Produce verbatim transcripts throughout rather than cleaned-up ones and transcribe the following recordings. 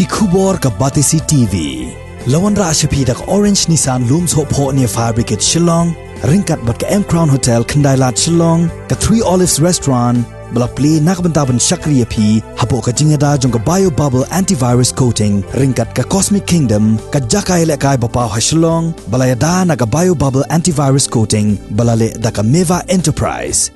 Ki khubor ka Batesi T V. La wanrah sha phi da ka Orange Nissan Lum Sohphoh near Fire Brigade Shillong, ryngkat bad ka M Crown Hotel Khyndailad Shillong, ka Three Olives Restaurant, ba la plie na ka bynta ban shakri ïa phi hapoh ka jingïada jong ka Bio Bubble Antivirus Coating, ryngkat ka Cosmic Kingdom, ka jaka ïalehkai ba paw ha Shillong, ba la ïada na ka Bio Bubble Antivirus Coating, ba la leh da ka Meva Enterprise.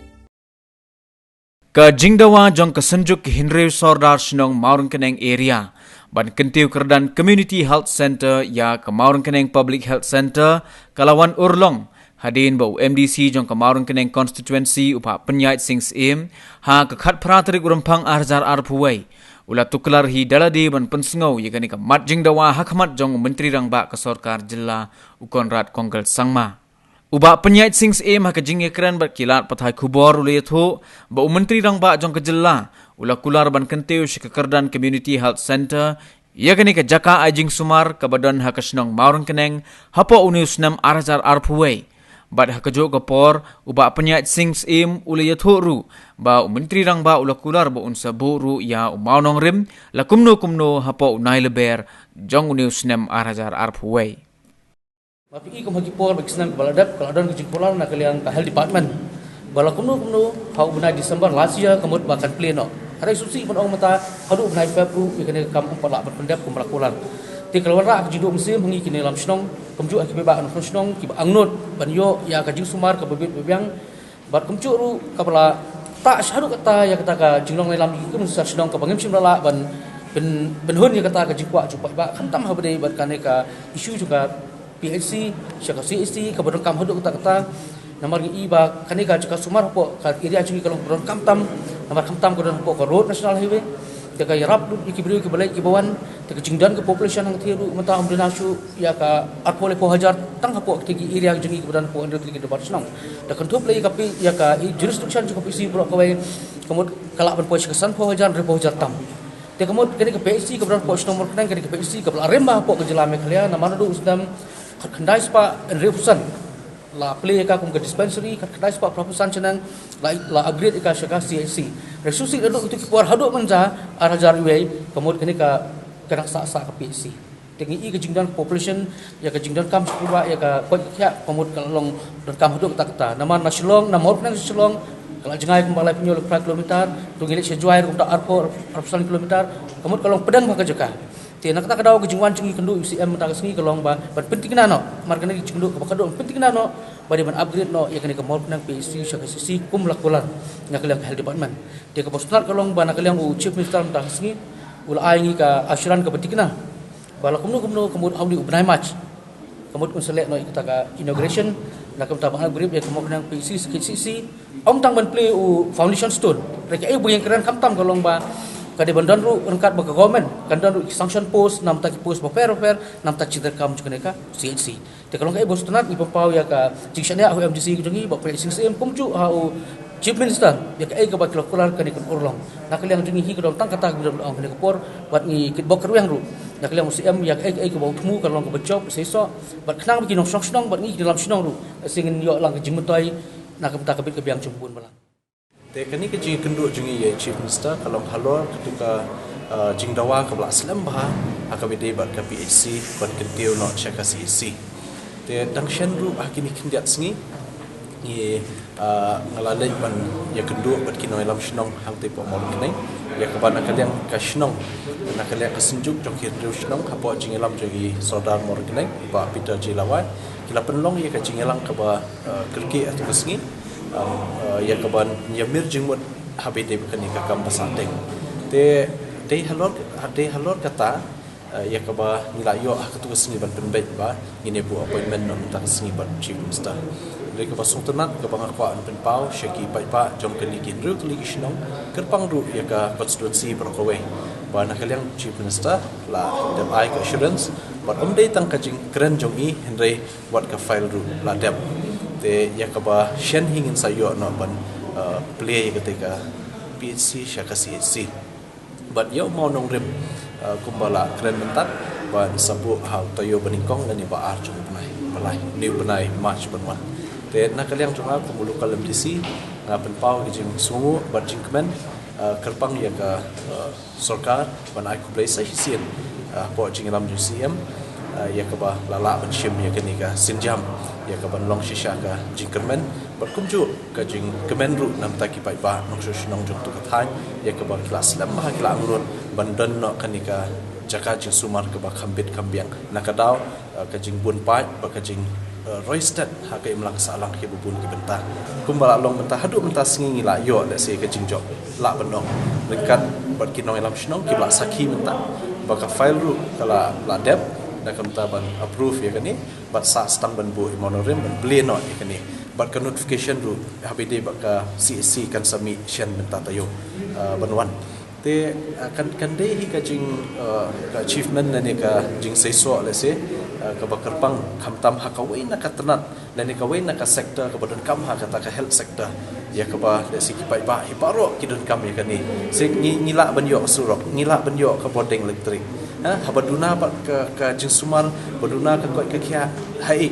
Ka jingdawa jong ka Synjuk ki Hynriew Sordar Shnong Mawryngkneng Area ban kyntiew kyrdan Community Health Centre ïa ka Mawryngkneng Public Health Centre ka la wan urlong, hadien ba u M D C jong ka Mawryngkneng Constituency, u Bah Pynïaid Sing Syiem, ha ka khatphra tarik u Rymphang ar hajar arphew wei, u la tuklar hi da lade ban pynsngew ïa kane ka mat jingdawa ha khmat jong u Myntri Rangbah ka Sorkar Jylla, u Conrad Kongkal Sangma. U Bah Pynïaid Sing Syiem ha ka jingïakren bad ki lad pathai khubor u la ïathuh ba u Myntri Rangbah jong ka Jylla u la kular ban kyntiew sha ka kyrdan Community Health Centre ïa kane ka jaka ai jingsumar kaba don ha ka shnong Mawryngkneng hapoh une u snem ar hajar arphew wei. Bad ha kajuh ka por, u Bah Pynïaid Sing Syiem u la ïathuh ruh ba u Myntri Rangbah u la kular ba un sa buh ruh ïa u mawnongrim la kumno kumno hapoh u Nailaber jong une u snem ar hajar arphew wei. Ma phi i kum ha ki por bad ki snem kiba la dep, ka la don ka jingkular na ka liang ka Health Department ba la kumno kumno ha u bnai December last year ka mut ba kan plie noh. Hynrei sngewsih ban ong mynta haduh u bnai Feb ruh ïa kane ka kam ym pat lah ban pyndep kumba la kular. Te ka la wanrah ka jingduh mynsiem ha ngi ki nongïalam shnong, kumjuh ha ki paidbah nongshong shnong kiba angnud ban ïoh ïa ka jingsumar kaba bit ba biang. Bad kumjuh ruh kaba la tah shaduh kata ïa kata ka jinglong nongïalam jong ki Commissioner shnong kaba ngim shym la lah ban pyn, pynhun ïa kata ka jingkwah jong u paidbah, khamtam haba ïadei bad kane ka issue jong ka P H C sha ka C H C kaba donkam haduh katta katta. Namar ngi i ba kane ka jaka sumar hapoh ka area jong ngi ka long kaba donkam tam, namar khamtam ka don hapoh ka Road National Highway. Te ka ïarap lut ïa ki briew kiba leit kiba wan. Te ka jingdon ka population hangtei ruh mynta ym duna shuh ïa ka arphew laiphew hajar tang hapoh katei ki area jong ngi kiba don hapoh hynriew tylli ki dorbar shnong. Da kynthup lei ïa ka P, ïa ka jurisdiction jong ka P H C baroh kawei, ka mut ka lah ban poi sha ka sanphew hajar, hynriewphew hajar tam. Te ka mut kane ka P H C kaba don hapoh shnong Mawryngkneng, kane ka P H C kaba la rim bha hapoh ka jylla Meghalaya, namar naduh u snem khatkhyndai spah hynriewphew san la plie ïa ka kum ka dispensary, khatkhyndai spah phraphew san shaneng la, la upgrade ïa ka sha ka C H C. Hynrei sngewsih naduh kito ki por haduh mynta ar hajar wei, ka mut kane ka, ka nang sah sah ka P H C. Te ngi i ka jingdon ka population, ïa ka jingdonkam sha ka, ïa ka koit ka khiah, ka mut ka la long donkam haduh katta katta. Namar na Shillong, na Mawryngkneng sha Shillong ka la jngai kumba laiphew hynñiew, laiphew phra kilometer, to ngi leit sha Jowai ruh kumta arphew, arphew san kilometer, ka mut ka long pdeng bha ka jaka. Te na kata ka daw ka jingwan jong ngi kynduh u C M mynta ka sngi ka long ba ban pyntikna noh, namar kane ka jingkynduh kaba khatduh ban pyntikna noh ba dei ban upgrade noh ïa kane ka Mawryngkneng P H C sha ka C H C kum la kular na ka liang ka Health Department. Te kaba sngewtynnat ka long ba na ka liang u Chief Minister mynta ka sngi u la ai ngi ka assurance kaba tikna ba la kumno kumno ka mut ha une u bnai March ka mut un sa leh noh ïa kata ka inauguration, na ka bynta ban upgrade ïa ka Mawryngkneng P H C sha ka C H C. Ym tang ban plie u foundation stone, hynrei kaei ba ngi kren khamtam ka long ba ka dei ban don ruh ryngkat bad ka government, kan don ruh ki sanction post, namar ki post bapher bapher, namar ka jingdonkam jong kane ka C H C. Te ka long kaei ba sngewtynnat, ngi pynpaw ïa ka jingshaniah ha u M D C jong ngi Bah Pynïaid Sing Syiem kumjuh ha u Chief Minister ïa kaei kaba ki la kular kane kan urlong. Na ka liang jong ngi hi ka don tang kata kaba ngi donkam ha kane ka por, bad ngi kitbok kyrwiang ruh na ka liang u C M ïa kaei kaei kaba u thmu kan long kaba jop shisha, bad khnang ba ki nongshong shnong bad ngi ki nongïalam shnong ruh sa ngin ïoh lang ka jingmyntoi na ka bynta ka bit ka biang jong u bun balang. Te kane ka jingïakynduh jong ngi ïa u Chief Minister ka long halor katu ka, uh, jingdawa kaba la slem bha ha kaba ïadei bad ka P H C ban kyntiew noh sha ka C H C. Te dang shen ruh ha kine khyndiat sngi ngi, uh, nga la leit ban ïakynduh bad ki nongïalam shnong hangtei hapoh Mawryngkneng, ïa kaba na ka liang ka shnong, na ka liang ka Synjuk jong ki Hynriew Shnong hapoh jingïalam jong i Sordar Mawryngkneng, Bah Peter J Lawai, ki la pynlong ïa ka jingïalang kaba, uh, kyrkieh ha katu ka sngi. Um, uh, ïa kaban ïamir jingmut ha kaba ïadei bad kane ka kam ba sahteng. Te dei halor, dei halor kata, uh, ïa kaba ngi la ïoh ha katu ka sngi ban pynbeit ba ngin ïa buh appointment noh mynta ka sngi bad Chief Minister. Dei kaba sngewtynnat kaba nga kwah ban pynpaw sha ki paidbah jong kane ki hynriew tylli ki shnong, kyrpang ruh ïa ka constituency baroh kawei, ba na ka liang Chief Minister la dep ai ka assurance, bad ym dei tang ka jingkren jong i hynrei wat ka file ruh la dep. Te ïa kaba shen hi ngin sa ïoh noh ban, uh, plie ïa katei ka P H C sha ka C H C. Bad ïa u mawnongrim, uh, kumba la kren mynta, ban sa buh ha u taïew banyngkong lane ba ar jong u bnai, ba lai, une u bnai March ban wan. Te na ka liang jong nga kum u local M D C, nga pynpaw ka jingsngewnguh bad jingkmen, uh, kyrpang ïa ka, uh, sorkar ban ai khublei sa shisien Hapoh jingïalam jong CEM, ïa kaba la lah ban shim ïa kane ka sienjam, ïa kaban long shisha ka jingkyrmen bad kumjuh ka jingkmen ruh namar ki paidbah nongshong shnong jong tu ka thaiñ, ïa kaba ki la slem bha, ki la angnud ban don noh kane ka jaka jingsumar kaba kham bit kham biang na ka daw ka jingbun paid bad ka jing roi stet ha ka imlang sahlang kiba bun ki bynta. Kumba la long mynta, haduh mynta sngi ngi la ïoh lehse ka jingjop lah ban ong ryngkat bad ki nongïalam shnong kiba la sakhi mynta, ba ka file ruh ka la, la dep, da kumta ban approve ïa kane bad sah stamp ban buh i moratorium ban plie noh ïa kane, bad ka notification ruh haba ïadei bad ka CHC kan sa mih shen mynta taïew ban wan. Te kan, kan dei hi ka jing, ka achievement lane ka jingseisoh lehse kaba kyrpang, khamtam ha kawei na ka tnat lane kawei na ka sector kaba donkam ha kata ka health sector, ïa kaba lehse ki paidbah hi baroh ki donkam ïa kane. Lehse ngi, ngi lah ban ïoh surok, ngi lah ban ïoh ka bording elektrik, ha, haba duna bad ka, ka jingsumar, ba duna ka koit ka khiah, haei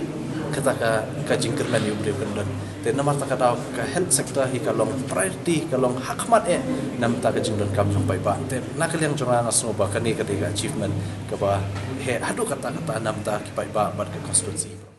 kata ka, ka jingkyrmen ïa u briew kan don. Te namar kata ka daw ka health sector hi ka long priority, ka long hakhmat eh namar ka jingdonkam jong paidbah. Te na ka liang jong nga, nga sngew ba kane ka dei ka achievement kaba heh haduh katta katta namar ki paidbah bad ka constituency.